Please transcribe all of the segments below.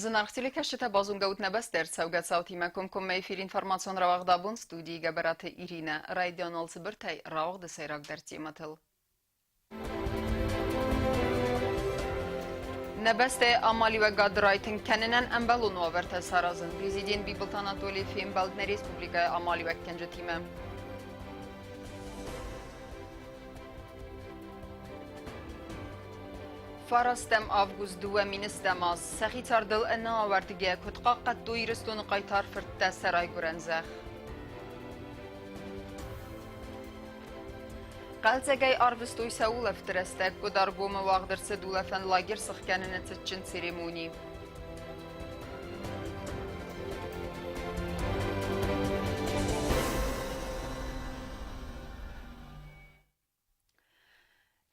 Зынаргъ телекӕсджытӕ, базонгӕ ут нӕ бӕстӕ ӕрцӕугӕ цаутимӕ комкоммӕ эфир информацион рауагъд абон студийы Гӕбӕраты Иринӕ. Райдиан цыбыртӕй рауагъды сӕйрагдӕр темӕтыл. Нӕ бӕстӕйы амалиуӕгад райтынг кӕнынӕн ӕмбӕлон уавӕртӕ саразын. Президент Бибылты Анатолий фембӕлд нӕ республикӕйы амалиуӕггӕнджытимӕ. Фарастӕм август 2000 аз сӕхи цардыл ӕнӕауӕрдгӕ куыд хъахъхъӕдтой Ирыстоны хъайтар фырттӕ сӕ райгуырӕн зӕхх. Хъӕлдзӕгӕй арвыстой сӕ улӕфты рӕстӕг, Къуыдаргомы уагъд ӕрцыд улӕфӕн лагерь сыхгӕныны цытджын церемони.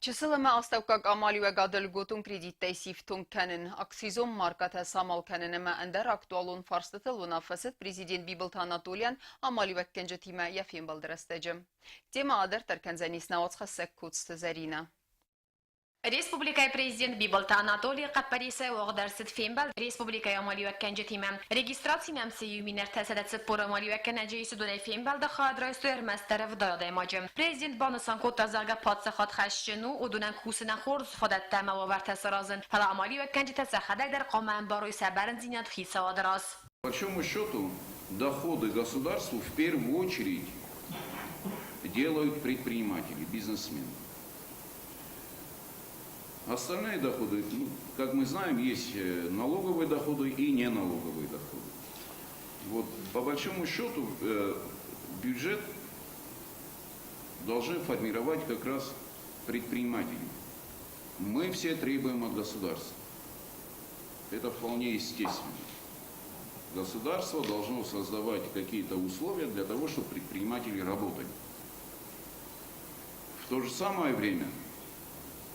Чысыл ӕмӕ астӕуккаг амалиуӕгады льготон кредиттӕй сифтонг кӕнын, акцизон маркӕтӕ самал кӕнын ӕмӕ ӕндӕр актуалон фарстытыл уынаффӕ цыд президент Бибылты Анатолийӕн амалиуӕггӕнджытимӕ йӕ фембӕлды рӕстӕджы. Темӕ адарддӕр кӕндзӕнис нӕ уацхӕссӕг Коцты Зӕринӕ. Республикӕйы президент Бибылты Анатолийы хъӕппӕрисӕй уагъд ӕрцыд фембӕлд республикӕйы амалиуӕггӕнджытимӕ. Регистраци нӕм цы иу 1340 амалиуӕггӕнӕджы ис, уыдонӕй фембӕлды хайад райстой ӕрмӕстдӕр ӕвдай адӕймаджы. Президент банысан кодта, зӕгъгӕ, паддзахад хӕсджын у уыдонӕн кусынӕн хорз фадӕттӕ ӕмӕ уавӕртӕ саразын, фӕлӕ амалиуӕггӕнджытӕ сӕхӕдӕг дӕр хъуамӕ ӕмбарой сӕ бӕрндзинад хицауады раз. По большому счету, доходы государству в первую очередь делают предприниматели, бизнесмены. Остальные доходы, ну, как мы знаем, есть налоговые доходы и неналоговые доходы. Вот, по большому счету, бюджет должны формировать как раз предприниматели. Мы все требуем от государства. Это вполне естественно. Государство должно создавать какие-то условия для того, чтобы предприниматели работали. В то же самое время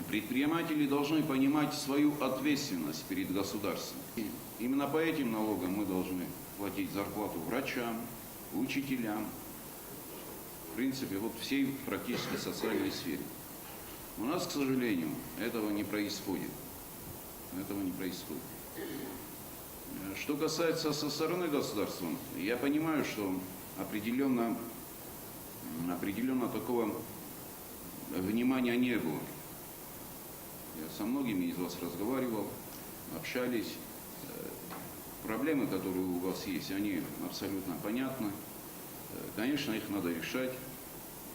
предприниматели должны понимать свою ответственность перед государством. И именно по этим налогам мы должны платить зарплату врачам, учителям, в принципе, вот всей практически социальной сфере. У нас, к сожалению, этого не происходит. Этого не происходит. Что касается со стороны государства, я понимаю, что определенно такого внимания не было. Я со многими из вас разговаривал, общались. Проблемы, которые у вас есть, они абсолютно понятны. Конечно, их надо решать,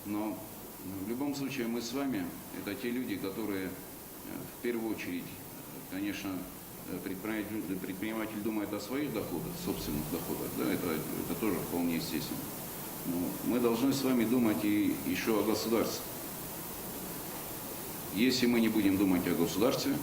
но в любом случае мы с вами – это те люди, которые в первую очередь, конечно, предприниматель думает о своих доходах, собственных доходах, да, это тоже вполне естественно. Но мы должны с вами думать и еще о государстве. Если мы не будем думать о государстве,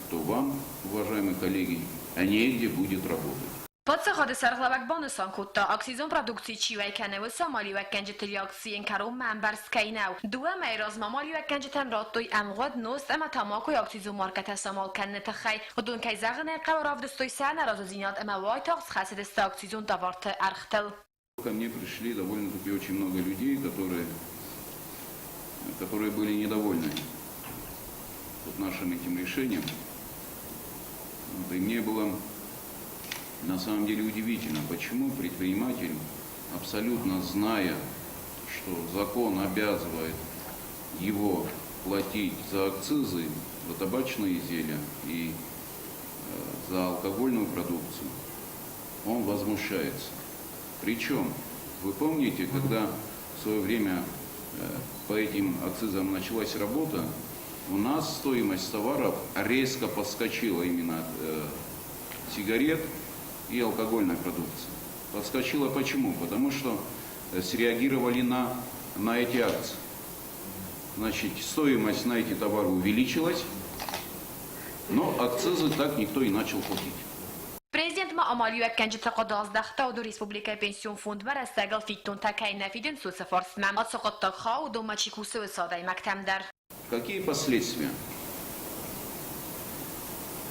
то вам, уважаемые коллеги, негде будет работать. Паддзахады сӕргълӕууӕг банысан кодта, акцизон продукци чи уӕй кӕны, уыцы амалиуӕггӕнджыты реакцийӕн кӕронмӕ ӕмбӕрц кӕй нӕу. Дыууӕ мӕйы размӕ амалиуӕггӕнджытӕн радтой ӕмгъуыд нозт ӕмӕ тамакойы акцизон маркӕтӕ самал кӕныны тыххӕй. Уыдон, кӕй зӕгъын ӕй хъӕуы, равдыстой сӕ ӕнӕразыдзинад ӕмӕ уайтагъд схӕцыдысты акцизон товарты ӕргътыл. Ко мне пришли довольно-таки очень много людей, которые были недовольны вот нашим этим решением. Вот, и мне было на самом деле удивительно, почему предприниматель, абсолютно зная, что закон обязывает его платить за акцизы, за табачные изделия и за алкогольную продукцию, он возмущается. Причем, вы помните, когда в свое время по этим акцизам началась работа, у нас стоимость товаров резко подскочила именно сигарет и алкогольной продукции. Подскочила почему? Потому что среагировали на эти акции. Значит, стоимость на эти товары увеличилась, но акцизы так никто и начал платить. Президент ма амалиуӕггӕнджыты хъуыды аздӕхта, уыдон республикӕйы пенсион фондмӕ рӕстӕгыл фиддонтӕ кӕй нӕ фидынц, уыцы фарстмӕ. Ацы хъуыддаг хауы, уыдонмӕ чи кусы, уыцы адӕймӕгтӕм дӕр. Какие последствия?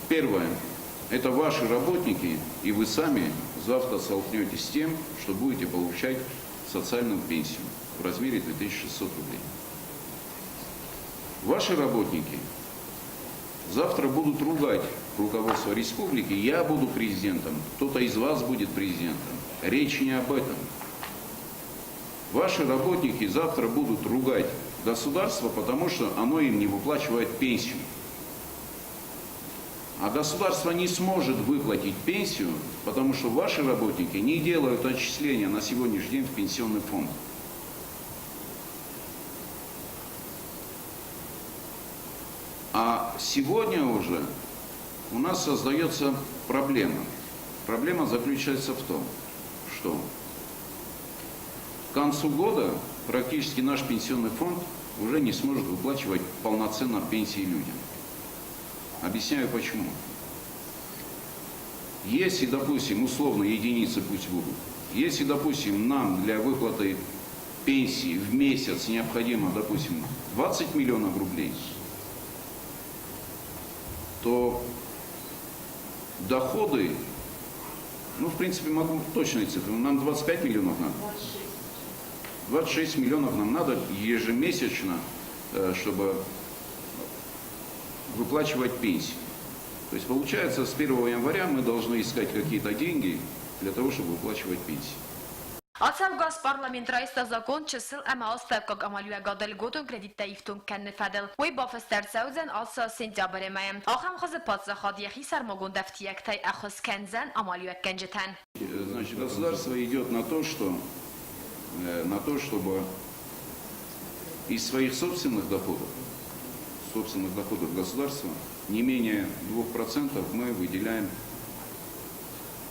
Первое. Это ваши работники, и вы сами завтра столкнетесь с тем, что будете получать социальную пенсию в размере 2600 рублей. Ваши работники завтра будут ругать руководство республики, я буду президентом, кто-то из вас будет президентом. Речь не об этом. Ваши работники завтра будут ругать государство, потому что оно им не выплачивает пенсию. А государство не сможет выплатить пенсию, потому что ваши работники не делают отчисления на сегодняшний день в пенсионный фонд. А сегодня уже у нас создается проблема. Проблема заключается в том, что к концу года практически наш пенсионный фонд уже не сможет выплачивать полноценно пенсии людям. Объясняю почему. Если, допустим, условно единицы пусть будут, если, допустим, нам для выплаты пенсии в месяц необходимо, допустим, 20 миллионов рублей, то доходы, ну, в принципе, могу точные цифры, нам 25 миллионов надо. 26 миллионов нам надо ежемесячно, чтобы выплачивать пенсии. То есть получается, с 1 января мы должны искать какие-то деньги для того, чтобы выплачивать пенсии. Ацӕугӕ аз парламент райста закон чысыл ӕмӕ астӕуккаг амалиуӕгады льготон кредиттӕ ифтонг кӕныны фӕдыл. Уый бафыст ӕрцӕудзӕн ацы аз сентябры мӕйы. Ахӕм хуызы паддзахад йӕхи сӕрмагонд ӕфтиӕгтӕй ӕххуыс кӕндзӕн амалиуӕггӕнджытӕн. Значит, государство идет на то, что, на то, чтобы из своих собственных доходов государства не менее 2% мы выделяем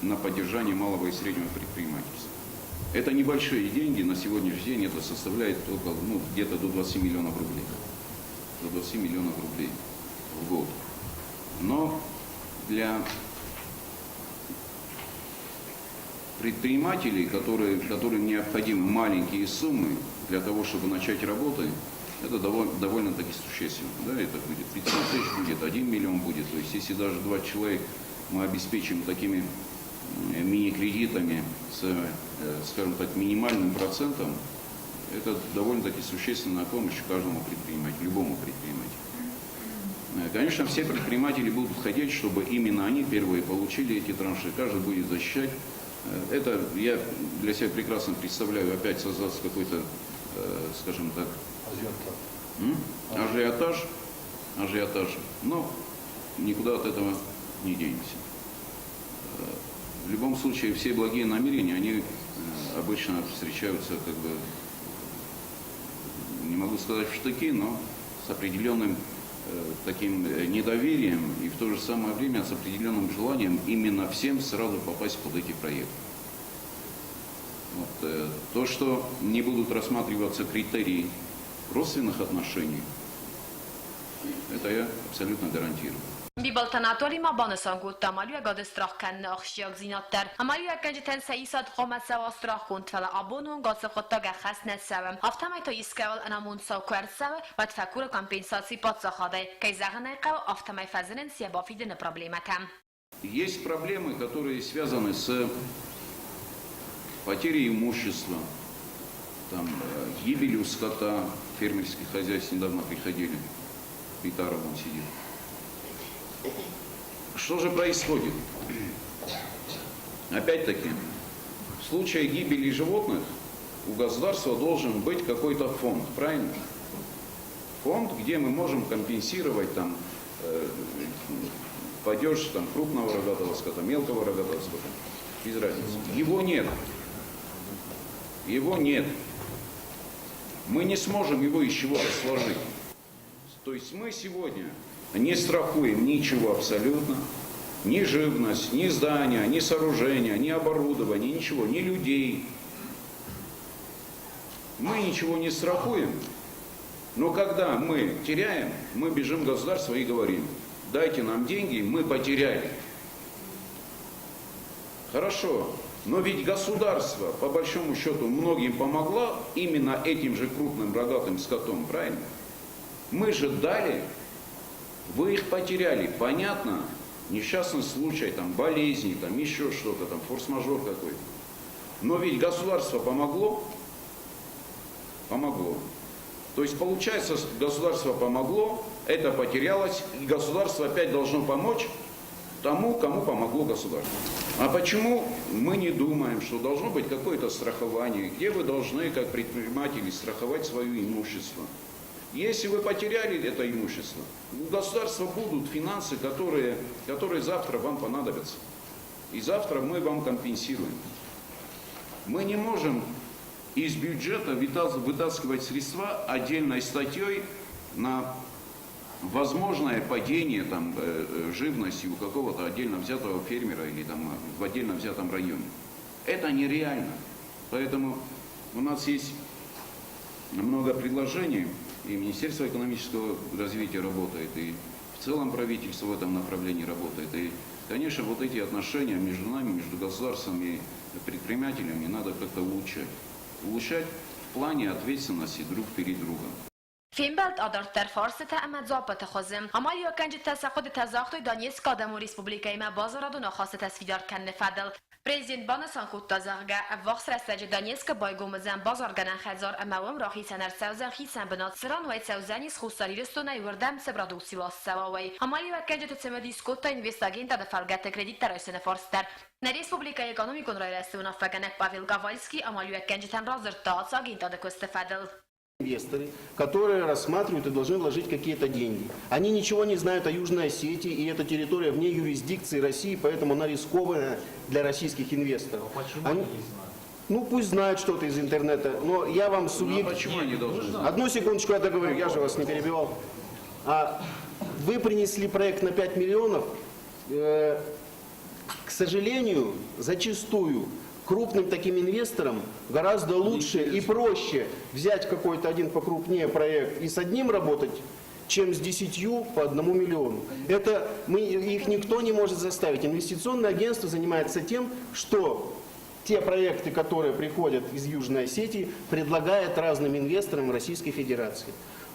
на поддержание малого и среднего предпринимательства. Это небольшие деньги, на сегодняшний день это составляет около, ну, где-то до 20 миллионов рублей. До 20 миллионов рублей в год. Но для предпринимателей, которым необходимы маленькие суммы для того, чтобы начать работать, это довольно-таки существенно. Да, это будет 500 тысяч, будет 1 миллион будет. То есть если даже 2 человека мы обеспечим такими мини-кредитами с, скажем так, минимальным процентом, это довольно-таки существенная помощь каждому предпринимателю, любому предпринимателю. Конечно, все предприниматели будут хотеть, чтобы именно они первые получили эти транши, каждый будет защищать. Это я для себя прекрасно представляю, опять создастся какой-то, скажем так, ажиотаж, ажиотаж, но никуда от этого не денемся. В любом случае, все благие намерения, они обычно встречаются, не могу сказать в штыки, но с определенным таким недоверием и в то же самое время с определенным желанием именно всем сразу попасть под эти проекты. То, что не будут рассматриваться критерии родственных отношений, это я абсолютно гарантирую. Бибылты Анатолий ма банысан кодта, амалиуӕгады страх кӕныны ахсджиагдзинад дӕр. Амалиуӕггӕнджытӕн сӕ исад хъуамӕ цӕуа страхгонд, фӕлӕ абоны онг ацы хъуыддаг ӕххӕст нӕ цӕуы. Афтӕмӕй та искӕуыл ӕнамонд цау куы ӕрцӕуы, уӕд фӕкуры компенсаци паддзахадӕй. Кӕй зӕгъын ӕй хъӕуы, афтӕмӕй фӕзынынц йӕ бафидыны проблемӕтӕ. Есть проблемы, которые связаны с потерей имущества, гибелью скота, фермерских хозяйств недавно приходили, Битаров он сидит. Что же происходит? Опять-таки, в случае гибели животных у государства должен быть какой-то фонд, правильно? Фонд, где мы можем компенсировать падеж крупного рогатого скота, мелкого рогатого скота, без разницы. Его нет. Его нет. Мы не сможем его из чего-то сложить. То есть мы сегодня не страхуем ничего абсолютно, ни живность, ни здания, ни сооружения, ни оборудование, ничего, ни людей. Мы ничего не страхуем, но когда мы теряем, мы бежим в государство и говорим, дайте нам деньги, мы потеряли. Хорошо, но ведь государство, по большому счету, многим помогло именно этим же крупным рогатым скотом, правильно? Мы же дали, вы их потеряли, понятно, несчастный случай, болезни, еще что-то, форс-мажор какой-то. Но ведь государство помогло, помогло. То есть получается, государство помогло, это потерялось, и государство опять должно помочь. тому, кому помогло государство. А почему мы не думаем, что должно быть какое-то страхование, где вы должны, как предприниматели, страховать свое имущество? Если вы потеряли это имущество, у государства будут финансы, которые завтра вам понадобятся. И завтра мы вам компенсируем. Мы не можем из бюджета вытаскивать средства отдельной статьей на возможное падение там живности у какого-то отдельно взятого фермера или там в отдельно взятом районе. Это нереально. Поэтому у нас есть много предложений, и Министерство экономического развития работает, и в целом правительство в этом направлении работает. И, конечно, вот эти отношения между нами, между государством и предпринимателями надо как-то улучшать. Улучшать в плане ответственности друг перед другом. Фембӕлд адарддӕр фарстытӕ ӕмӕ дзуаппыты хуызы. Амалиуӕггӕнджытӕ сӕ хъуыдытӕ загътой Донецкы Адӕмон Республикӕимӕ базарадон ахастытӕ сфидар кӕныны фӕдыл. Президент банысан кодта, зӕгъгӕ, ӕввахс рӕстӕджы Донецкы байгом уыдзӕн базаргӕнӕн хӕдзар ӕмӕ уым рахицӕн ӕрцӕудзӕн хицӕн бынат, цыран уӕй цӕудзӕнис Хуссар Ирыстонӕй уырдӕм цы продукци ласт цӕуа, уый. Амалиуӕггӕнджыты цымыдис кодта инвестагентады фӕлгӕтты кредиттӕ райсыны фарст дӕр. Нӕ республикӕйы экономикон райрӕзты уынаффӕгӕнӕг Павел Ковальский амалиуӕггӕнджытӕн радзырдта ацы агентады куысты фӕдыл. Инвесторы, которые рассматривают и должны вложить какие-то деньги. Они ничего не знают о Южной Осетии, и эта территория вне юрисдикции России, поэтому она рискованная для российских инвесторов. А почему они не знают? Ну, пусть знают что-то из интернета, но я вам Ну, а субъект... почему они должны знать? Одну секундочку я договорю, я же вас не перебивал. Вы принесли проект на 5 миллионов. К сожалению, зачастую крупным таким инвесторам гораздо лучше и проще взять какой-то один покрупнее проект и с одним работать, чем с 10 по 1 миллиону. Их никто не может заставить. Инвестиционное агентство занимается тем, что те проекты, которые приходят из Южной Осетии, предлагает разным инвесторам Российской Федерации.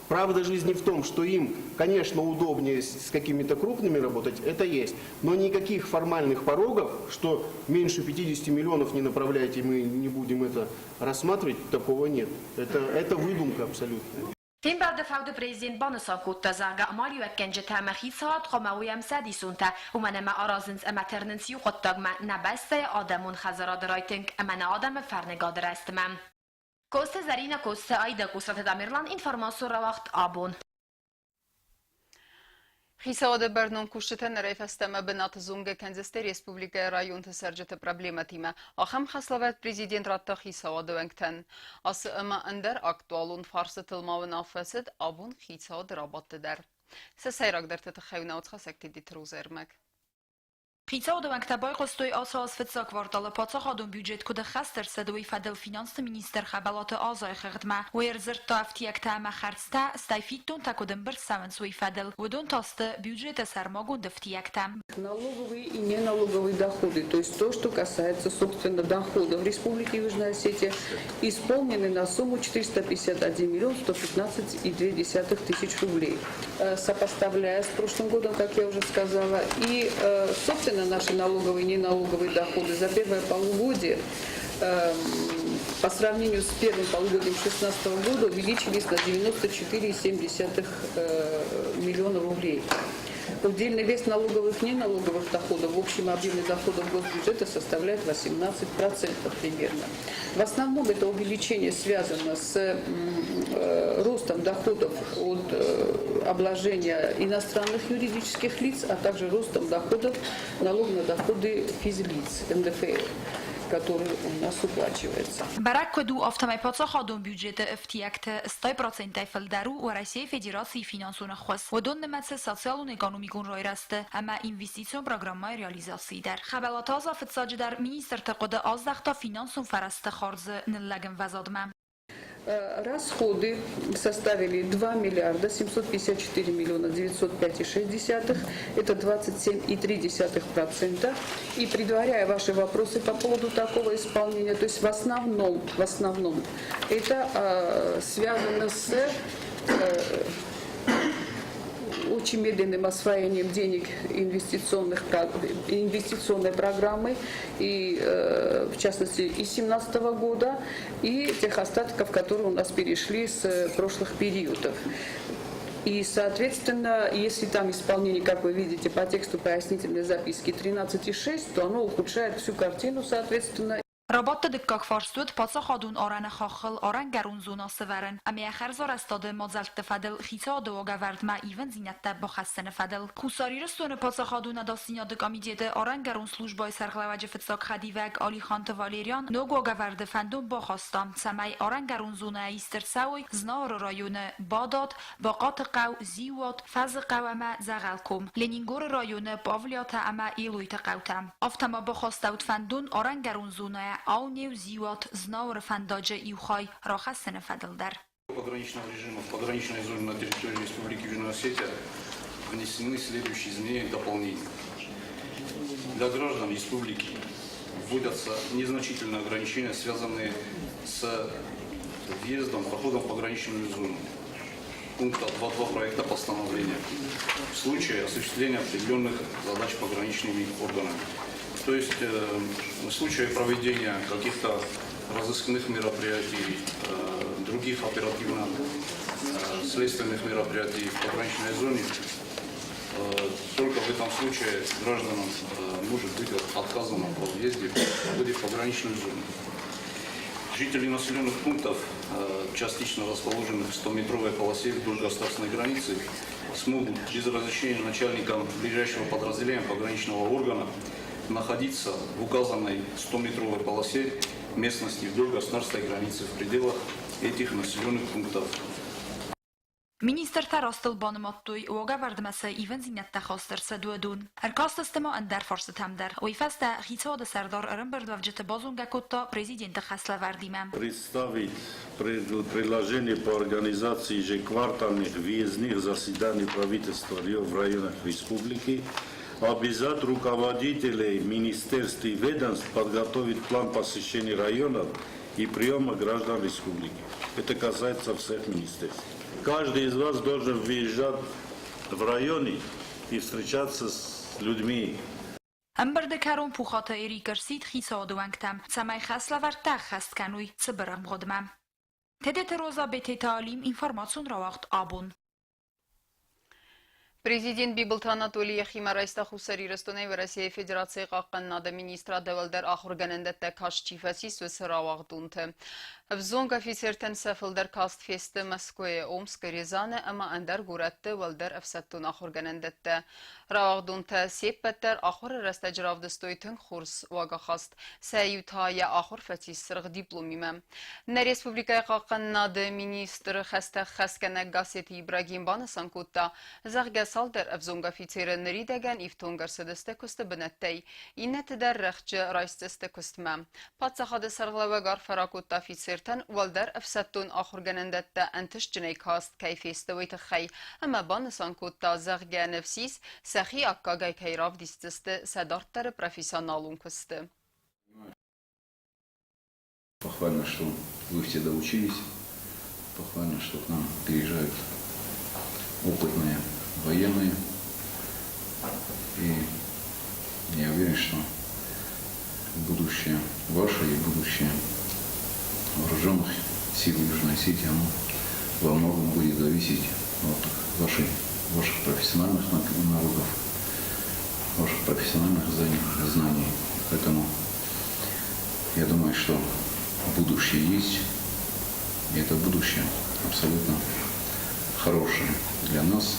Правда жизни в том, что им, конечно, удобнее с какими-то крупными работать, это есть. Но никаких формальных порогов, что меньше 50 миллионов не направляйте, мы не будем это рассматривать, такого нет. Это выдумка абсолютно. Фембӕлды фӕуды президент банысан кодта, зӕгъгӕ, амалиуӕггӕнджытӕ ӕмӕ хицауад хъуамӕ уой ӕмцӕдисонтӕ, уымӕн ӕмӕ аразынц ӕмӕ тырнынц иу хъуыддагмӕ, нӕ бӕстӕйы адӕмон хӕдзарады райтынг ӕмӕ нӕ адӕмы фӕрныгады рӕзтмӕ. Коцты Зӕринӕ, Коцты Аидӕ, Къусраты Тамерлан, информацион рауагъд Абон. Хицауады бӕрнон кусджытӕ нырӕй фӕстӕмӕ бынаты зонгӕ кӕндзысты республикӕйы районты цӕрджыты проблемӕтимӕ. Ахӕм хӕслӕвӕрд президент радта хицауады уӕнгтӕн. Ацы ӕмӕ ӕндӕр актуалон фарстытыл ма уынаффӕ цыд абон хицауады рабадты дӕр. Сӕ сӕйрагдӕрты тыххӕй нӕ уацхӕссӕг Тедеты Розӕ ӕрмӕг. Хицауады уӕнгтӕ байхъуыстой ацы аз фыццаг кварталы паддзахадон бюджет куыд ӕххӕст ӕрцыд, уый фӕдыл финансты министр Хӕбӕлаты Азайы хыгъдмӕ. Уый ӕрдзырдта ӕфтиӕгтӕ ӕмӕ хӕрдзтӕ, стӕй фиддонтӕ куыд ӕмбырд цӕуынц, уый фӕдыл. Уыдон та сты бюджеты сӕрмагонд ӕфтиӕгтӕ. Налоговые и неналоговые доходы, то есть то, что касается, собственно, доходов Республики Южная Осетия, исполнены на сумму 451 миллион 115,2 тысяч рублей. Сопоставляя с прошлым годом, как я уже сказала, и, собственно, наши налоговые и неналоговые доходы за первое полугодие по сравнению с первым полугодием 2016 года увеличились на 94,7 миллиона рублей. Удельный вес налоговых и неналоговых доходов в общем объеме доходов госбюджета составляет 18% примерно. В основном это увеличение связано с ростом доходов от обложения иностранных юридических лиц, а также ростом доходов налог на доходы физлиц, НДФЛ, который у нас уплачивается. Бӕрӕг куыд у, афтӕмӕй паддзахадон бюджеты ӕфтиӕгты 80%-ӕй фылдӕр у Уӕрӕсейы Федерацийы финансон ӕххуыс. Уыдон нымӕцы социалон-экономикон райрӕзты ӕмӕ инвестицион программӕйы реализацийы дӕр. Хӕбӕлаты Аза фыццаджыдӕр министрты хъуыды аздӕхта финансон фӕрӕзты хардзы ныллӕг ӕмвӕзадмӕ. Расходы составили 2 миллиарда 754 миллиона 905,6, это 27,3%. И предваряя ваши вопросы по поводу такого исполнения, то есть в основном это связано с очень медленным освоением денег инвестиционной программы, и, в частности, и 2017 года, и тех остатков, которые у нас перешли с прошлых периодов. И, соответственно, если там исполнение, как вы видите, по тексту пояснительной записки 13,6, то оно ухудшает всю картину, соответственно. Рабадты дыккаг фарст уыд паддзахадон арӕны хаххыл арӕнгӕрон зона сӕвӕрын ӕмӕ йӕ хӕрзарӕзтады мадзӕлтты фӕдыл хицауады уагӕвӕрдмӕ ивындзинӕдтӕ бахӕссыны фӕдыл. Хуссар Ирыстоны паддзахадон ӕдасдзинады комитеты арӕнгӕрон службӕйы сӕргълӕууӕджы фыццаг хӕдивӕг Алиханты Валериан ног уагӕвӕрды фӕндон бахаста, цӕмӕй арӕнгӕрон зонӕйӕ ист ӕрцӕуой Знауыры районы Бадат, Бахъаты хъӕу, Зиууат, Фӕзыхъӕу ӕмӕ Дзӕгъӕлком, Ленингоры районы Павлиатӕ ӕмӕ Елойты хъӕутӕ. Афтӕ ма бахастӕуыд фӕндон арӕнгӕрон зонӕйӕ Аунеу, Зиуат, Знауыры фӕндаджы иу хай рахӕссыны фӕдыл дӕр. Пограничного режима в пограничной зоне на территории Республики Южная Осетия внесены следующие изменения и дополнения. Для граждан республики вводятся незначительные ограничения, связанные с въездом, проходом в пограничную зону пункта 2.2 проекта постановления в случае осуществления определенных задач пограничными органами. То есть в случае проведения каких-то разыскных мероприятий, других оперативно-следственных мероприятий в пограничной зоне, только в этом случае гражданам может быть отказано во въезде в пограничную зону. Жители населенных пунктов, частично расположенных в 100-метровой полосе вдоль государственной границы, смогут без разрешения начальника ближайшего подразделения пограничного органа находиться в указанной 100-метровой полосе местности вдоль государственной границы в пределах этих населенных пунктов. Министртӕ растыл банымадтой, уагӕвӕрдмӕ цы ивындзинӕдтӕ хаст ӕрцыд, уыдон. Ӕркастысты ма ӕндӕр фарстытӕм дӕр. Уый фӕстӕ хицауады сӕрдар ӕрӕмбырдуӕвджыты базонгӕ кодта президенты хӕслӕвӕрдимӕ. Представить предложение по организации ежеквартальных выездных заседаний правительства в районах республики, обязать руководителей министерств и ведомств подготовить план посещения районов и приема граждан республики. Это касается всех министерств. Каждый из вас должен выезжать в районы и встречаться с людьми. Ӕмбырды кӕрон Пухаты Эрик ӕрсидт хицауады уӕнгтӕм, цӕмӕй хӕслӕвӕрдтӕ ӕххӕст кӕной цыбыр ӕмгъуыдмӕ. Тедеты Роза, Бететы Алим, информацион рауагъд Абон. Президент Бибылты Анатолий йӕхимӕ райста Хуссар Ирыстонӕй Уӕрӕсейы Федерацийы хъахъхъӕнынады министрады уӕлдӕр ахуыргӕнӕндӕттӕ каст чи фӕцис, уыцы рауагъдонты. Ӕвзонг офицертӕн сӕ фылдӕр каст фесты Мӕскуыйы, Омскы, Рязаны ӕмӕ ӕндӕр горӕтты уӕлдӕр ӕфсӕддон ахуыргӕнӕндӕттӕ. Рауагъдонтӕ се ппӕт дӕр ахуыры рӕстӕджы равдыстой тынг хорз уагахаст. Сӕ иу та йӕ ахуыр фӕцис цыргъ дипломимӕ. Нӕ республикӕйы хъахъхъӕнынады министры хӕстӕ хӕсгӕнӕг Гассеты Ибрагим банысан кодта, зӕгъгӕ, цалдӕр ӕвзонг офицеры ныридӕгӕн ифтонг ӕрцыдысты куысты бынӕттӕй, иннӕты дӕр рӕхджы райсдзысты куыстмӕ. Паддзахады сӕргълӕууӕг арфӕ ракодта офицертӕн, уӕлдӕр ӕфсӕддон ахуыргӕнӕндӕттӕ ӕнтыстджынӕй каст кӕй фесты, уый тыххӕй ӕмӕ банысан кодта, зӕгъгӕ, ныфс ис, сӕхи аккагӕй кӕй равдисдзысты сӕ дарддӕры профессионалон куысты. Похвально, что вы все доучились. Похвально, что к нам приезжают опытные военные. И я уверен, что будущее ваше и будущее вооруженных сил Южной Осетии, оно во многом будет зависеть от вашей, ваших профессиональных навыков, ваших профессиональных знаний. Поэтому я думаю, что будущее есть, и это будущее абсолютно хорошее для нас.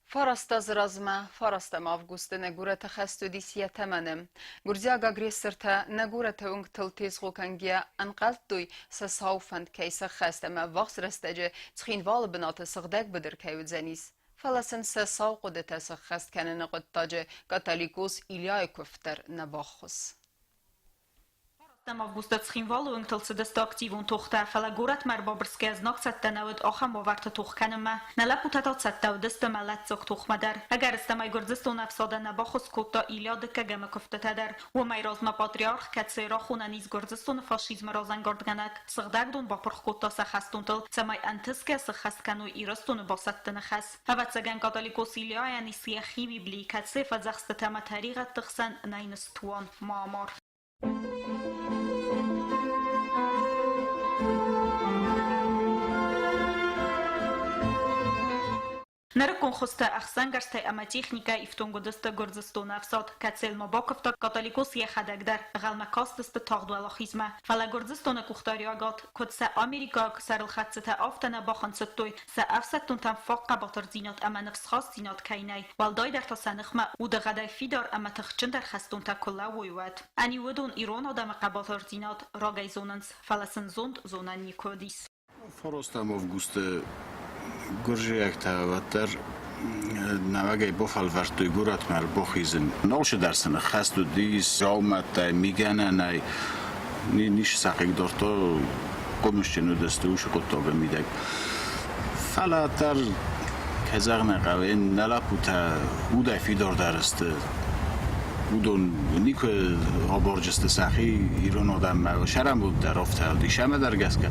Фараст азы размӕ, фарастӕм августы нӕ горӕты хӕст уыдис йӕ тӕмӕны. Гуырдзиаг агрессортӕ нӕ горӕты уынгтыл тезгъо кӕнгӕйӕ ӕнхъӕлдтой, сӕ сау фӕнд кӕй сӕххӕст ӕмӕ ӕввахс рӕстӕджы Цхинвалы бынаты сыгъдӕг быдыр кӕй уыдзӕнис. Фӕлӕ сын сӕ сау хъуыдытӕ сӕххӕст кӕныны хъуыддаджы каталикос Ильяйы куывд дӕр нӕ баххуыс. Фарастӕм августы Цхинвалы уынгтыл цыдысты активон тохтӕ, фӕлӕ горӕтмӕ ӕрбабырсгӕ знаг цӕттӕ нӕ уыд ахӕм уавӕрты тох кӕнынмӕ. Нӕ лӕппутӕ та цӕттӕ уыдысты мӕлӕтдзаг тохмӕ дӕр. Ӕгӕрыстӕмӕй Гуырдзыстоны ӕфсадӕн нӕ баххуыс кодта Илья Дыккӕгӕмы куывдтытӕ дӕр. Уымӕй размӕ патриарх, кӕцыйы рахонӕн ис Гуырдзыстоны фашизмы разӕнгардгӕнӕг, сыгъдӕг дон бапырх кодта сӕ хӕстонтыл, цӕмӕй ӕнтысгӕ сыххӕст кӕной Ирыстоны басӕттыны хӕс. Ӕвӕццӕгӕн каталикос Ильяйӕн ис йӕхи Библи, кӕцыйы фӕдзӕхстытӕ ӕмӕ тӕригъӕдты хсӕн нӕй ныстуан ма амар. Нырыккон хуызты ӕхсӕнгӕрзтӕй ӕмӕ техникӕйӕ ифтонг уыдысты Гуырдзыстоны ӕфсад, кӕцыйыл ма бакуывта Каталикос йӕхӕдӕг дӕр, ӕнхъӕлмӕ кастысты тагъд уӕлахизмӕ. Фӕлӕ Гуырдзыстоны къухдариуӕгад, куыд сӕ америкаг сӕрылхӕцджытӕ, афтӕ нӕ бахынцыдтой, сӕ ӕфсӕддонтӕм фаг хъӕбатырдзинад ӕмӕ ныфсхастдзинад кӕй нӕй, уӕлдайдӕр та сӕ ныхмӕ удыгъӕдӕй фидар ӕмӕ тыхджындӕр хӕстонтӕ куы лӕууой, уӕд. Ӕниу уыдон ирон адӕмы хъӕбатырдзинад рагӕй зонынц, фӕлӕ сын зонд зонӕн никуы уыдис. Фарастӕм августы гуырдзиӕгтӕ уӕддӕр нӕуӕгӕй бафӕлвӕрдтой горӕтмӕ ӕрбахизын. Алчидӕр сын ӕххӕст уыдис дзаумӕттӕй, мигӕнӕнӕй, ницы сӕ хъыгдардта, хъомысджын уыдысты уыцы хъуыддагы мидӕг. Фӕлӕ дӕр, кӕй зӕгъын ӕй хъӕуы, нӕ лӕппутӕ удӕй фидардӕр сты. Уыдон никуы абарджысты сӕхи ирон адӕммӕ, сӕрӕнбон дӕр афтӕ уыдис. Ӕмӕ дӕр гӕсгӕ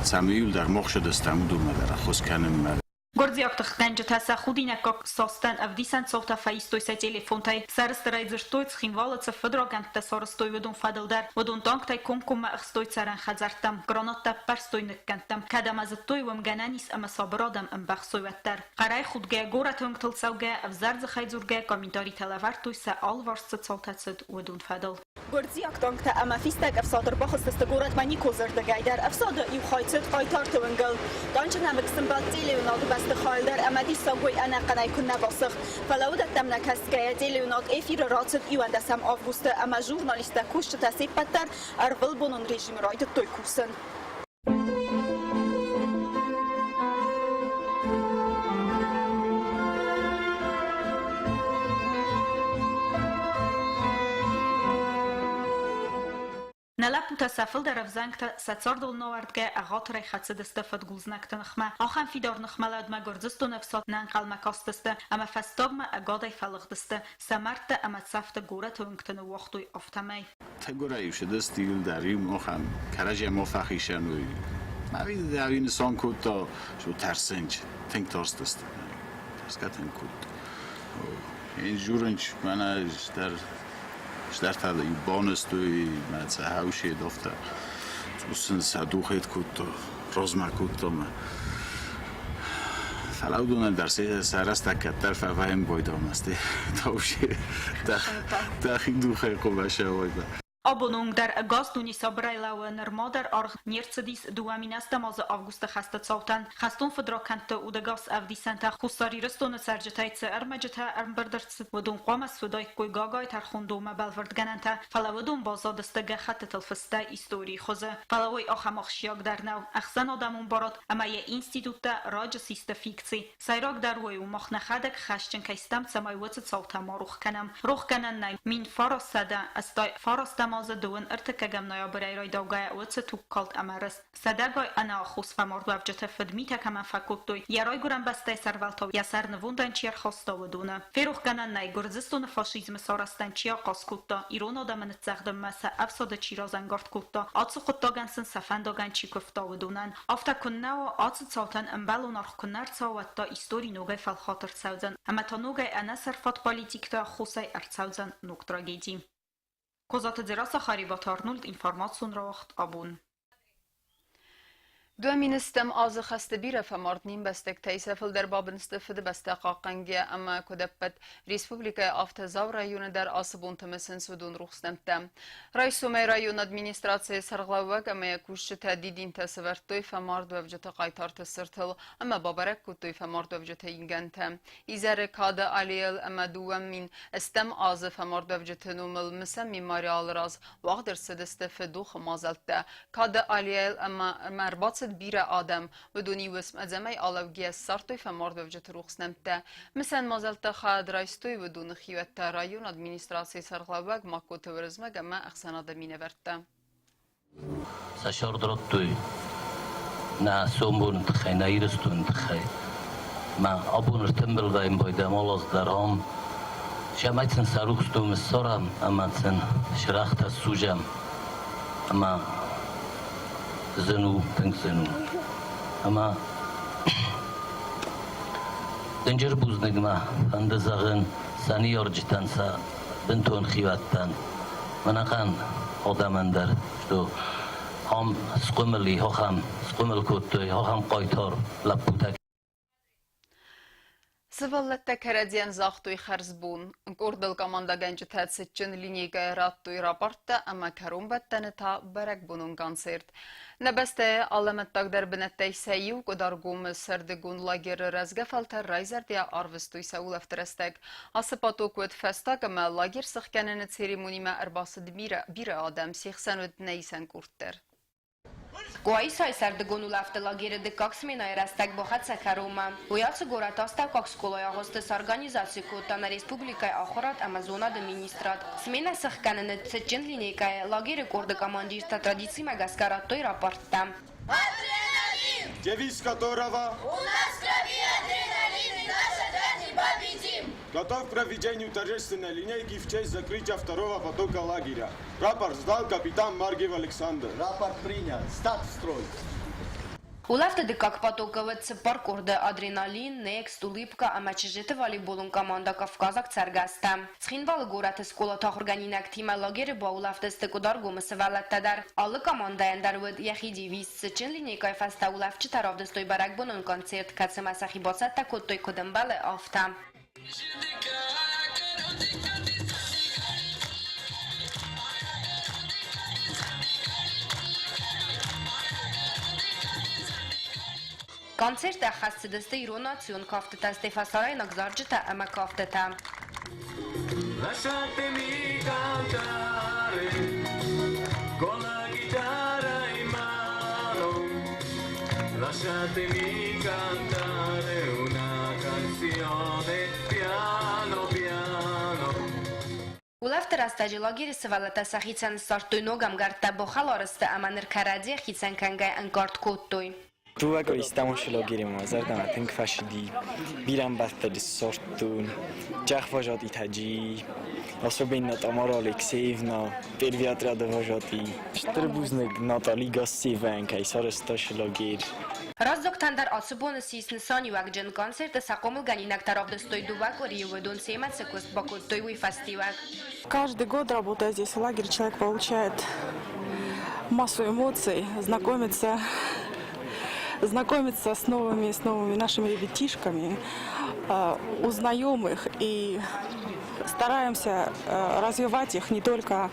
цӕмӕй иу дӕр мохсыдыстӕм уыдонмӕ дӕр ӕххуыс кӕнынмӕ. Гуырдзиаг тыхгӕнджытӕ сӕ худинаггаг састӕн ӕвдисӕн цаутӕ фӕистой сӕ телефонтӕй. Сӕрыстырӕй дзырдтой, Цхинвалы цы фыдракӕндтӕ сарӕзтой, уыдон фӕдыл дӕр. Уыдон танктӕй комкоммӕ ӕхстой цӕрӕн хӕдзӕрттӕм, гранаттӕ ӕппӕрстой ныккӕндтӕм. Кӕд ӕмӕ зыдтой, уым гӕнӕн ис ӕмӕ сабыр адӕм ӕмбӕхсой, уӕддӕр. Хъӕрӕй худгӕ, горӕты уынгтыл цӕугӕ, ӕвзӕр дзыхӕй дзургӕ комментаритӕ лӕвӕрдтой сӕ алыварс цы цаутӕ цыд, уыдон фӕдыл. Гуырдзиаг танктӕ ӕмӕ фистӕг ӕфсад ӕрбахызтысты горӕтмӕ Никозы рдыгӕй дӕр. Ӕфсады иу хай цыд Хъайтарты уынгыл. Танчы нӕмыг сымбӕлд телеуынады бӕстыхайыл дӕр ӕмӕ диссаг уый ӕнӕхъӕнӕй куыннӕ басыгъд. Фӕлӕ уыдӕттӕм нӕ кӕсгӕйӕ, телеуынад эфиры рацыд 11 августы ӕмӕ журналисттӕ, кусджытӕ се ппӕт дӕр ӕрвылбонон режимы райдыдтой кусын. Нӕ лӕппутӕ сӕ фылдӕр ӕвзӕнгтӕ сӕ цардыл науӕрдгӕ ӕгъатырӕй хӕцыдысты фыдгул знӕгты ныхмӕ. Ахӕм фидар ныхмӕлӕудмӕ Гуырдзыстоны ӕфсад нӕ ӕнхъӕлмӕ кастысты ӕмӕ фӕстагмӕ ӕгадӕй фӕлыгъдысты, сӕ мӕрдтӕ ӕмӕ цӕфты горӕты уынгты ныууагътой, афтӕмӕй. Тӕгуырӕй сыдысты иуылдӕр иу мохӕн, кӕрӕдзийӕ мо фӕхицӕн уый. Ӕви нысан кодта, что тӕрсынч, тынг тарстысты. Тӕрсгӕ тынг кодта. Инжурынч мӕнӕ дӕр стӕртӕ банызтой, мӕ цӕхӕусе афтӕ сын сӕ духет кодта, размӕ кодта мӕ. Фӕлӕ уыдонӕн дӕр сӕ рӕстӕг кӕддӕр фӕвӕййын байдамӕсты таусе дӕхи духӕй хъуамӕ сӕуай. Абоны онг дӕр ӕгас дуне сабырӕй лӕууы, нырма дӕр аргъ не рцыдис 2007 азы августы хӕсты цаутӕн. Хӕстон фыдракӕндты удӕгас ӕвдисӕнтӕ Хуссар Ирыстоны цӕрджытӕй цы ӕрмӕджытӕ ӕрӕмбырд ӕрцыд, уыдон хъуамӕ суыдаиккой Гагайы тӕрхондонмӕ бӕлвырдгӕнӕнтӕ, фӕлӕ уыдон баззадысты гӕххӕттытыл фыстӕй историйы хуызы. Фӕлӕ уый ахӕм ахсджиаг дӕр нӕу. Ӕхсӕнадӕмон барад ӕмӕ йӕ институттӕ раджы систы фикци. Сӕйрагдӕр уый у, мах нӕхӕдӕг хӕсджын кӕй стӕм, цӕмӕй уыцы цаутӕ ма рох кӕнӕм. Рохгӕнӕн нӕй, 1989 азы дыууын ӕртыккӕгӕм ноябрӕй райдаугӕйӕ уыцы тугкалд ӕмӕ рыст, сӕдӕгай ӕнӕаххос фӕмардуӕвджыты фыдмитӕ кӕмӕн фӕкодтой, йӕ райгуырӕн бӕстӕйы сӕрвӕлтау йӕ сӕр нывондӕн чи ӕрхаста, уыдоны. Ферохгӕнӕн нӕй, Гуырдзыстоны фашизмы сарӕзтӕн чи ахъаз кодта, ирон адӕмы ныццӕгъдынмӕ сӕ ӕфсады чи разӕнгард кодта, ацы хъуыддагӕн сын сӕ фӕндагӕн чи куывта, уыдонӕн. Афтӕ куыннӕ уа, ацы цаутӕн ӕмбӕлон аргъ куыннӕ ӕрцӕуа, уӕд та истори ногӕй фӕлхат ӕрцӕудзӕн ӕмӕ та ногӕй ӕнӕсӕрфат политикты аххосӕй ӕрцӕудзӕн ног трагеди. Козаты Дзерассӕ, Харебаты Арнольд, информацион рауагъд абон. 2007 азы хӕсты бирӕ фӕмард не мбӕстӕгтӕй сӕ фылдӕр бабын сты Фыдыбӕстӕ хъахъхъӕнгӕ ӕмӕ куыд ӕппӕт республикӕйы, афтӕ Дзауы районы дӕр ацы бонты мысынц уыдон рухс нӕмттӕ. Райсомӕй районы администрацийы сӕргълӕууӕг ӕмӕ йӕ кусджытӕ дидинтӕ сӕвӕрдтой фӕмардуӕвджыты хъайтарты цыртыл ӕмӕ бабӕрӕг кодтой фӕмардуӕвджыты ингӕнтӕ. Изӕры Кады аллейыл ӕмӕ 2007 азы фӕмардуӕвджыты номыл мысӕн мемориалы раз уагъд ӕрцыдысты фыдохы мадзӕлттӕ. Кады аллейыл ӕмӕ ӕрбацыд бирӕ адӕм. Уыдон иу уысм ӕдзӕмӕй алӕугӕйӕ ссардтой фӕмардуӕвджыты рухс нӕмттӕ. Мысӕн мадзӕлттӕ хайад райстой уыдоны хиуӕттӕ, районы администрацийы сӕргълӕууӕг Магкоты Уырызмӕг ӕмӕ ӕхсӕнады минӕвӕрттӕ. Сӕ сӕрд радтой нӕ сомбоны тыххӕй, нӕ Ирыстоны тыххӕй. Мӕ абон ӕртымбыл вӕййын байдӕм алаз дӕр ам. Цӕмӕй сын сӕ рухс домы ссарӕм ӕмӕ сын сырӕхтӕ ссузӕм. Ӕмӕ зын у, тынг зын у. Ӕмӕ дынджыр бузныг мӕ фӕнды зӕгъын сӕ ныййарджытӕн, сӕ бынтон хиуӕттӕн, ӕнӕхъӕн адӕмӕн дӕр, что ам схъомыл и, ахӕм схъомыл кодтой, ахӕм хъайтар лӕппутӕ. Сывӕллӕттӕ кӕрӕдзийӕн загътой хӕрзбон. Къордыл командӕгӕнджытӕ цытджын линейкӕйы радтой рапорттӕ ӕмӕ кӕронбӕттӕны та бӕрӕгбонон концерт. Нӕ бӕстӕйы алӕмӕттагдӕр бынӕттӕй сӕ иу Къуыдаргомы сӕрдыгон лагеры рӕзгӕ фӕлтӕр райзӕрдийӕ арвыстой сӕ улӕфты рӕстӕг. Ацы поток уыд фӕстаг ӕмӕ лагерь сыхгӕныны церемонимӕ ӕрбацыд бирӕ адӕм, се хсӕн уыд нӕ исӕн къорд дӕр. Къуайсайы сӕрдыгон улӕфты лагеры дыккаг сменӕйы рӕстӕг бахӕццӕ кӕронмӕ. Уый ацы горӕты астӕуккаг скъолайы агъуысты сорганизаци кодта нӕ республикӕйы Ахуырад ӕмӕ зонады министрад. Сменӕ сӕхгӕныны цытджын линейкӕйы лагеры къорды командиртӕ традицимӕ гӕсгӕ радтой рапорттӕ. Адреналин! Девиз которого «У нас в крови адреналин и наш отряд непобедим!» Готов к проведению торжественной линейки в честь закрытия второго потока лагеря. Рапорт сдал капитан Маргиев Александр. Рапорт принят. Стать в строй. Улӕфты дыккаг потокы уыд цыппар къорды «Адреналин», «Некст», «Улыбка» ӕмӕ чызджыты волейболон командӕ «Кавказаг цӕргӕстӕ». Цхинвалы горӕты скъолаты ахуыргӕнинӕгтимӕ лагеры баулӕфтысты Къуыдаргомы сывӕллӕттӕ дӕр. Алы командӕйӕн дӕр уыд йӕхи девиз. Цытджын линейкӕйы фӕстӕ улӕфджытӕ равдыстой бӕрӕгбонон концерт, кӕцымӕ сӕхи бацӕттӕ кодтой куыд ӕмбӕлы, афтӕ. Концерт ӕххӕст цыдысты ирон национ кафтытӕ, стӕй фӕсарӕйнаг зарджытӕ ӕмӕ кафтытӕ. Lasciatemi cantare con la chitarra in mano. Lasciatemi cantare una canzone piano piano. Улӕфты рӕстӕджы лагеры сывӕллӕттӕ сӕхицӕн ссардтой ног ӕмгӕрттӕ, бахӕлар сты ӕмӕ ныр кӕрӕдзийӕ хицӕн кӕнгӕйӕ ӕнкъард кодтой. Дыууӕ лагеры мӕ зӕрдӕмӕ тынг фӕцыди. Бирӕ ӕмбӕлттӕ ссардтон. Чъӕх вожатый Таджи, особенно Тамара Алексеевна, первый отряды вожатый. Стыр бузныг Натали Гассевӕн, кӕй сарӕзта лагерь. Раздзогтӕн дӕр ацы боны ссис нысаниуӕгджын концерты сӕ хъомылгӕнинӕгтӕ равдыстой дыууӕ къуырийы, уыдон семӕ цы куыст бакодтой, уый фӕстиуӕг. Каждый год, работая здесь в лагере, человек получает массу эмоций, знакомится с новыми нашими ребятишками, узнаем их и стараемся развивать их не только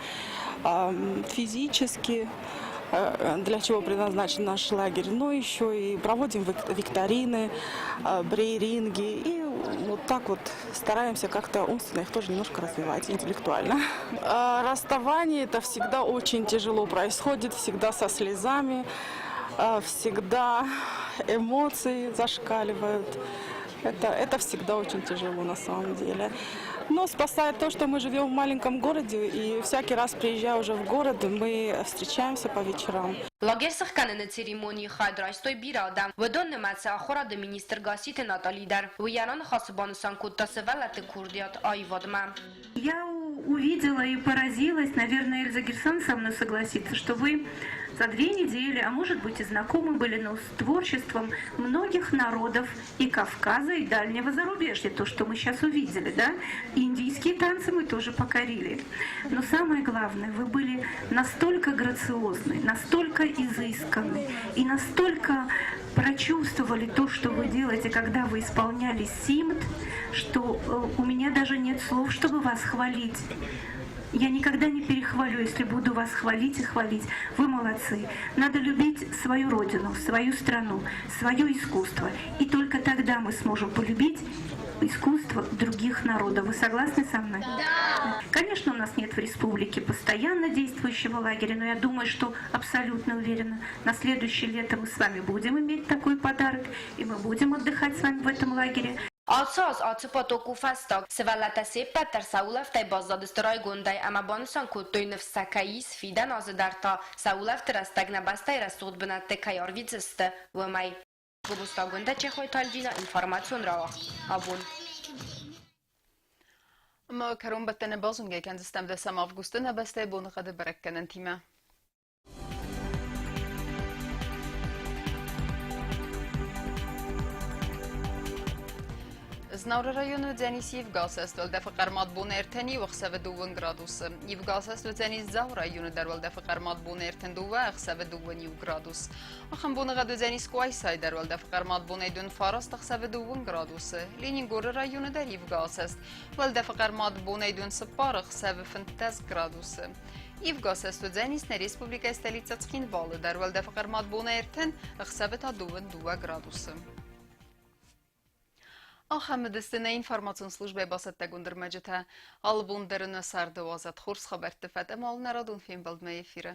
физически, для чего предназначен наш лагерь, но еще и проводим викторины, брейн-ринги и вот так вот стараемся как-то умственно их тоже немножко развивать, интеллектуально. Расставание это всегда очень тяжело происходит, всегда со слезами, всегда эмоции зашкаливают. Это всегда очень тяжело на самом деле. Но спасает то, что мы живем в маленьком городе, и всякий раз, приезжая уже в город, мы встречаемся по вечерам. Лагерь сыхгӕныны церемонийы хайад райстой бирӕ адӕм. Уыдон нымӕцы ахуырады министр Гасситы Натали дӕр. Уый йӕ раныхасы банысан кодта сывӕллӕтты курдиат аивадмӕ. Я увидела и поразилась, наверное, Эльза Герсан со мной согласится, что вы за 2 недели, а может быть, и знакомы были, но с творчеством многих народов и Кавказа, и дальнего зарубежья, то, что мы сейчас увидели, да? Индийские танцы мы тоже покорили. Но самое главное, вы были настолько грациозны, настолько изысканны и настолько прочувствовали то, что вы делаете, когда вы исполняли симд, что у меня даже нет слов, чтобы вас хвалить. Я никогда не перехвалю, если буду вас хвалить и хвалить. Вы молодцы. Надо любить свою родину, свою страну, свое искусство. И только тогда мы сможем полюбить искусство других народов. Вы согласны со мной? Да! Конечно, у нас нет в республике постоянно действующего лагеря, но я думаю, что абсолютно уверена, на следующее лето мы с вами будем иметь такой подарок, и мы будем отдыхать с вами в этом лагере. Ацы аз ацы поток у фӕстаг. Сывӕллӕттӕ се ппӕт дӕр сӕ улӕфтӕй баззадысты райгондӕй ӕмӕ банысан кодтой ныфс сӕ кӕй ис, фидӕн азы дӕр та сӕ улӕфты рӕстӕг нӕ бӕстӕйы рӕсугъд бынӕтты кӕй арвитдзысты, уымӕй. Гобозты Агуындӕ, Чехойты Альбина, информацион рауагъд. Абон. Ӕмӕ кӕронбӕттӕны базонгӕ кӕндзыстӕм 10 августы нӕ бӕстӕйы боныхъӕды бӕрӕггӕнӕнтимӕ. Знауыры районы уыдзӕнис ивгӕ асӕст, уӕлдӕфы хъӕрмад бон 31, ӕхсӕвы 2 градусы. Ивгӕ асӕст уыдзӕнис Дзауы районы дӕр, уӕлдӕфы хъӕрмад бон 32, ӕхсӕвы 21 градус. Ахӕм боныгъӕд уыдзӕнис Къуайсайы дӕр, уӕлдӕфы хъӕрмад бонӕй 29, ӕхсӕвы 2 градусы. Ленингоры районы дӕр ивгӕ асӕст, уӕлдӕфы хъӕрмад бонӕй 24, ӕхсӕвы 15 градусы. Ивгӕ асӕст уыдзӕнис нӕ республикӕйы столицӕ Цхинвалы дӕр, уӕлдӕфы хъӕрмад бонӕй 30, ӕхсӕвы та 22 градусы. Ахӕм уыдысты нӕ информацион службӕйы бацӕттӕгонд ӕрмӕджытӕ. Алы бон дӕр нӕ царды уадзӕд хорз хабӕртты фӕд ӕмӕ алнӕрадон фембӕлдмӕ эфиры.